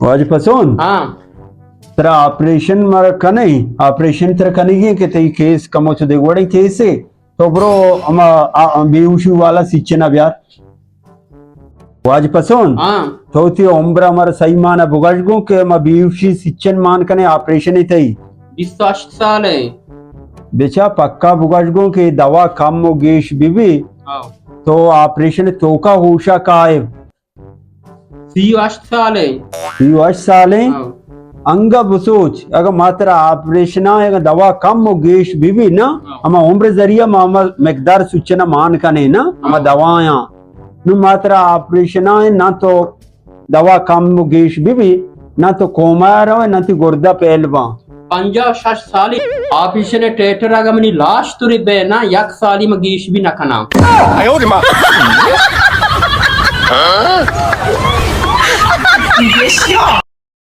واجہ پسون؟ ہاں۔ ترا آپریشن مارا کنئے، آپریشن ترا کنگی کہ تئی کیس کمو چو دگہ وڑیں کیسے، تو برو ہما، آ، آ، بیہوشی والا سچنا بیار۔ واجہ پسون؟ ہاں۔ تو تی عمر ہمارا صحیح مانا بگش گوں کہ ہما بیہوشی سچن مان کنے آپریشن تئی؟ بیست و ہشت سال ہے۔ بچا پکا بگش گوں کہ دوا کم و گیش بی بی، ہاں۔ تو آپریشن توکا ہوشا کائے۔ سی و ہشت سال ہے۔ سی و ہشت سال ہے؟ ہاں۔ انگا بسوچ، اگر ما ترا آپریشن آ، اگر دوا کم و گیش بی بی نا، ہاں۔ ہما عمر ذریعہ ما ہما مقدار سچنا مان کنے نا، ہما، ہاں۔ دوایاں۔ نو ما ترا آپریشن آ، نہ تو دوا کم و گیش بی بی، نہ تو کوما روے، نہ تی گردہ پیل باں۔ پنجاہ و شش سالی آپریشن تھیٹر اگا منی لاش توری بے نا، یک سالی ما گیش بی نہ کناں۔